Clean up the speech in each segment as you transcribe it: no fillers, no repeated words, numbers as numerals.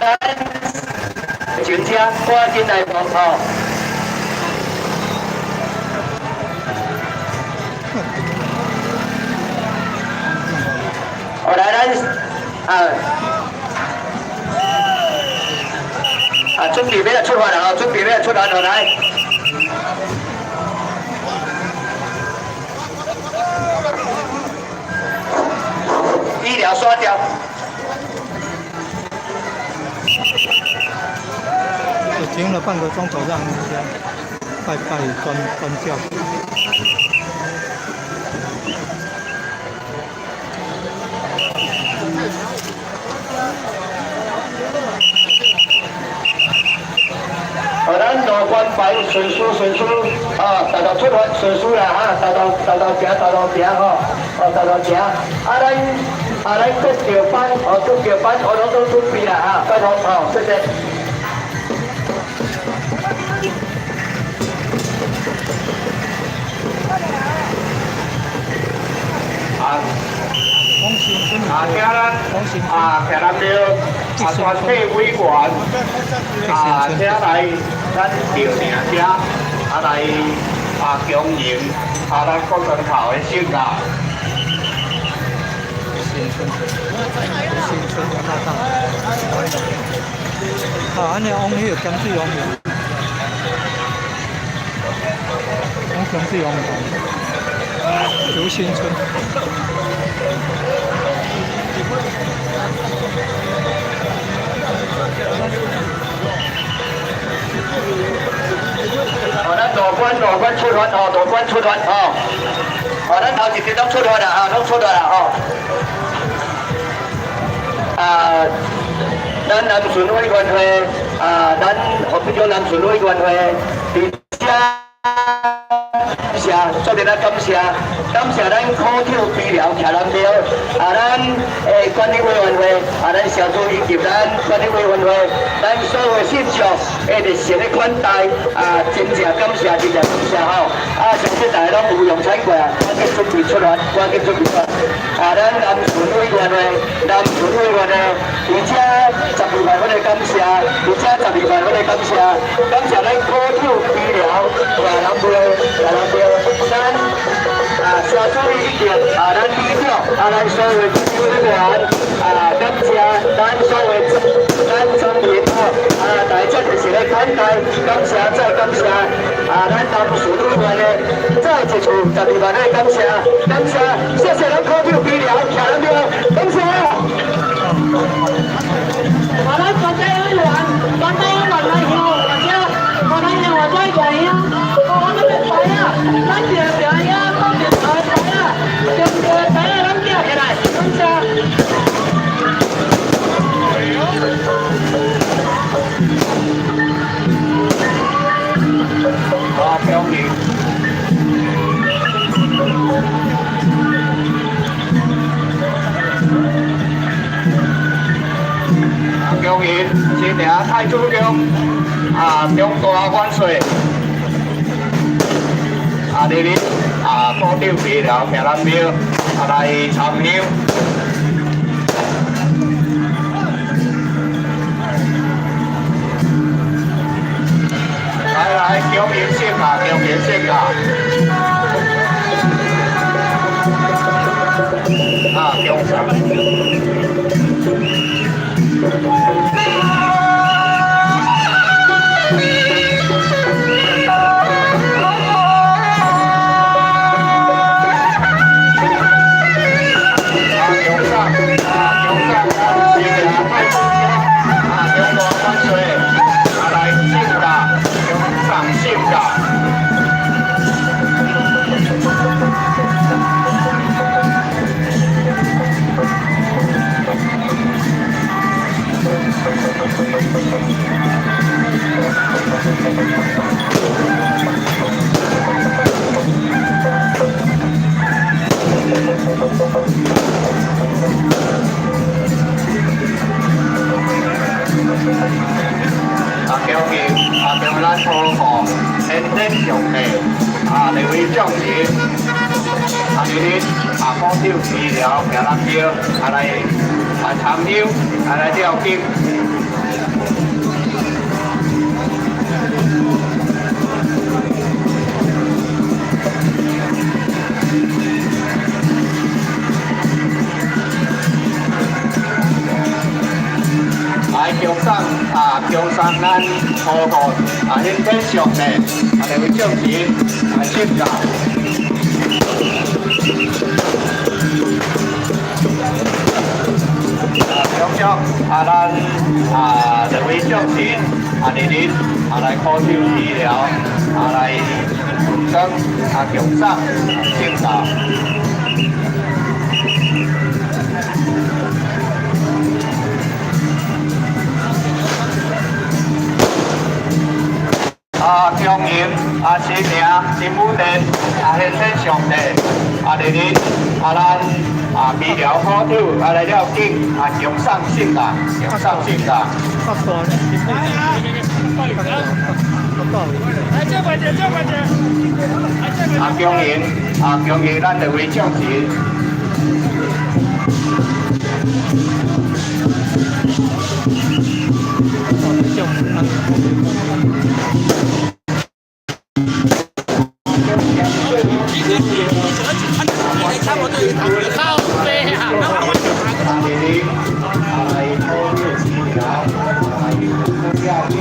咱警車趕緊來幫吼。好來，咱啊啊，準備欲來出發啦！吼，準備欲來出發囉來。醫療刷掉。就停了半個鐘頭，讓人家拜拜轉轉轎。好，咱路關牌順序順序，啊，豆豆出發順序啦哈，豆豆豆豆行豆豆行吼，哦豆豆行，啊咱啊咱國橋班哦國橋班我攏總準備啦哈，拜託吼，謝謝。啊，啊，請咱啊，徛南廟啊，全體委員啊，請來咱轎嶺遮啊來啊恭迎啊咱國光頭的聖駕。新村，新村大道。啊，按呢往彼個鹹水王廟，往鹹水王廟，劉新村。好，咱路關路關出發哦，路關出發哦。好，咱頭一支攏出發啦，哈，攏出發啦，吼。啊，咱南巡委員會啊，咱河北省南巡委員會佇遮謝，做陣仔感謝，感謝咱苦手醫療徛南廟，啊，咱管理委員會，啊，咱小組以及咱管理委員會，咱所有信眾熱情的款待，啊，真正感謝，真正感謝吼！啊，相信大家攏有用餐過啊，趕緊準備出發，趕緊準備出發。啊，咱南巡委員會，南巡委員會，佇遮12萬份的感謝，佇遮十二萬份的感謝，感謝咱苦手醫療徛南廟，徛南廟，咱啊小組以及啊咱里長，啊咱所有的委員，啊感謝咱所有咱村民吼，啊大家熱情的款待，感謝再感謝，啊咱南巡委員的再一次12萬的感謝，感謝，謝謝咱苦手醫療徛南廟，感謝。我咱全體委員，全體委員來向或者，我來向或者外鄉，哦，咱個牌啊，咱一個表兄，講一個牌啊，中國的牌啊，咱舉起來，感謝。啊，恭迎。恭迎新娘太祖宮啊，中大元帥啊，蒞臨啊，鼓掌醫療徛南廟啊來參香。來來，恭迎聖駕，恭迎聖駕。啊，恭送。啊，恭送，啊，恭送，新娘太祖宮，啊，中大元帥，啊來聖駕，恭送聖駕。啊，恭迎啊，恭咱保護天天上帝啊，兩位將士啊，蒞臨啊，鼓掌醫療徛南廟啊來啊參香啊來吊敬。恭送啊，恭送咱土国啊，玄天上帝啊，两位将士啊，圣驾。啊，恭祝啊，咱啊两位将士啊，日日啊來苦守治療，啊來裝啊恭送聖駕。啊，恭迎啊，新名新武殿啊，玄天上帝啊，日日啊，咱啊，微療好手啊，來了緊啊，恭送聖駕，恭送聖駕。較大咧，較大，較大位。啊，恭迎啊，恭迎咱兩位將士。哦，這種啊，日日啊，來苦守治療，啊，來了緊。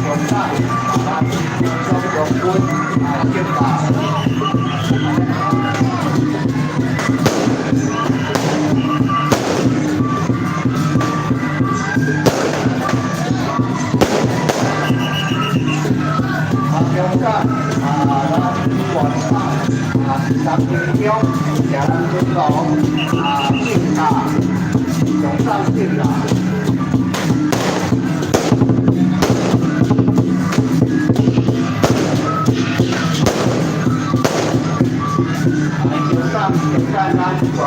恭送咱将军啊，圣駕。啊，恭送啊，咱全港啊，三星乡谢咱尊龙啊，圣駕，恭送聖駕。啊，恭送恭送咱全港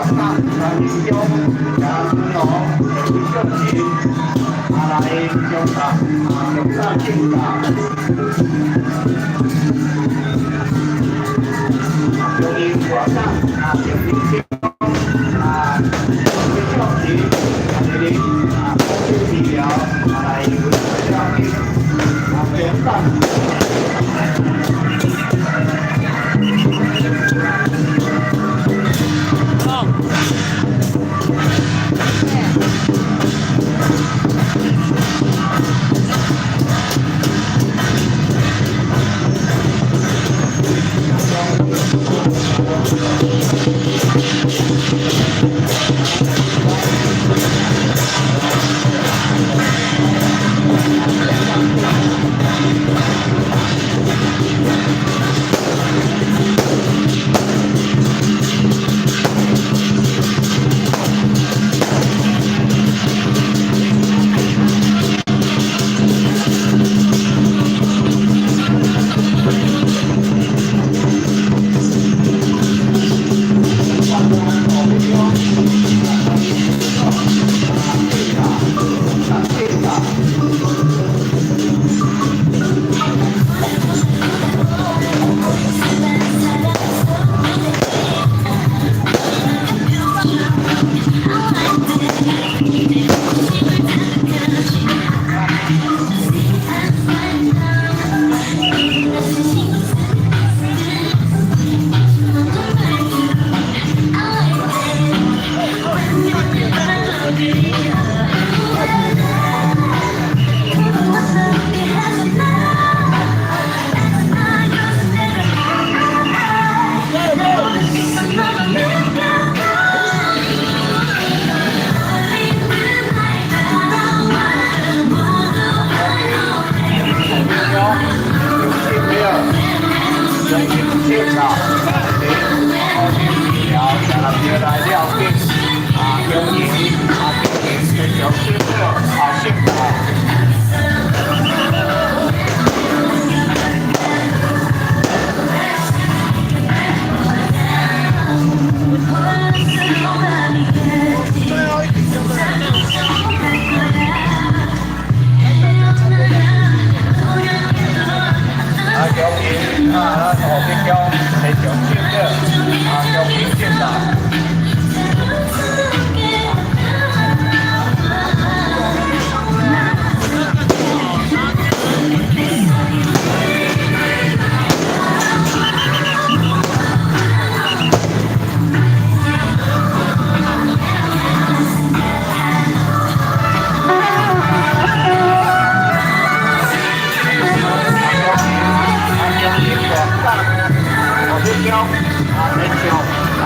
三星乡谢咱尊龙两位将士啊，來恭送啊，恭送聖駕。恭迎全港啊，三星鄉啊，兩位將士啊，日日啊，苦守治療啊，來了緊啊，恭送。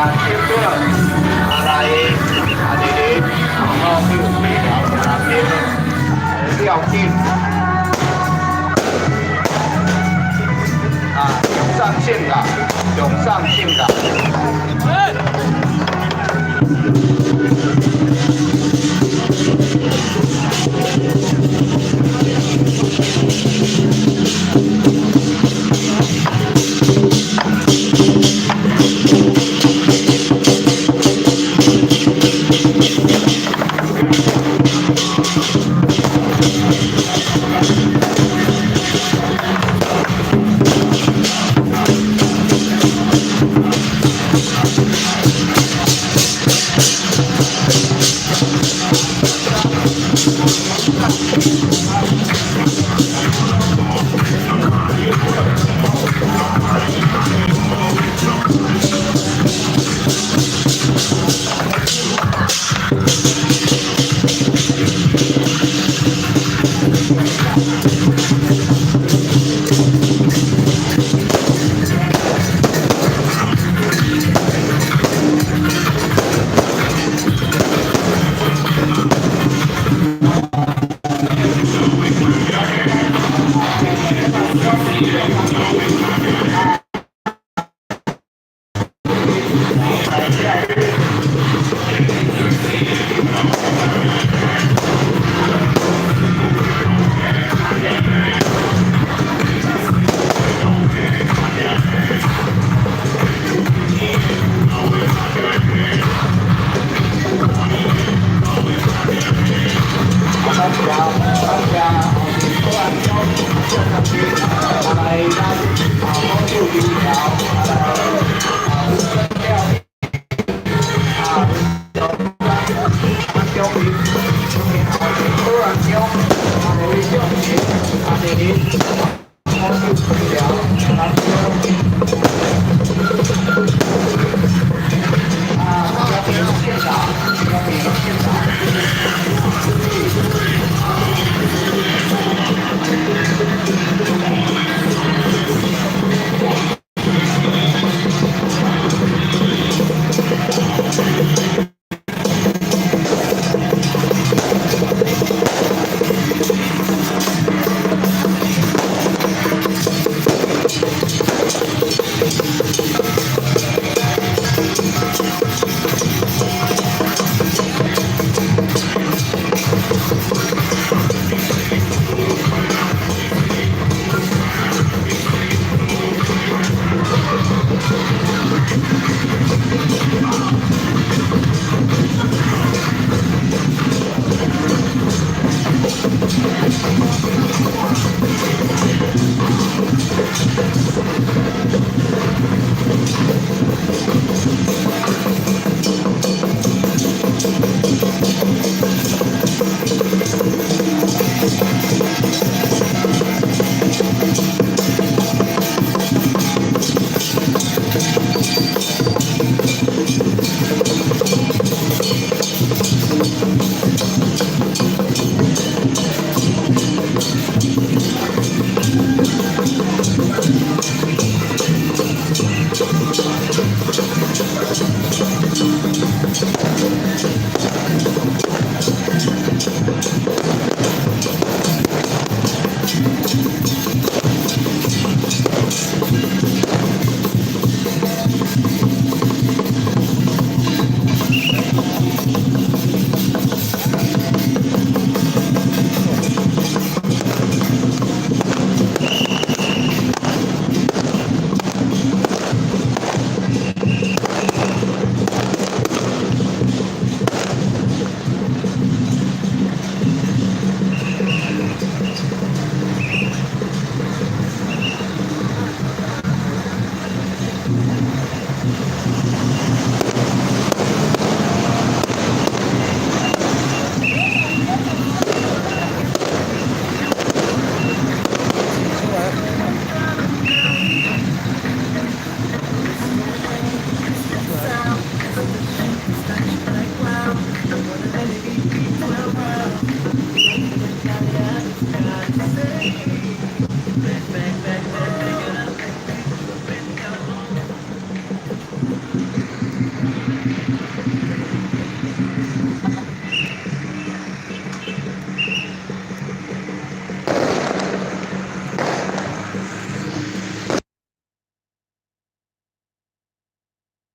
手表啊來啊蒞臨，好去南廟吊敬。啊，上線啦，上上線啦。 Say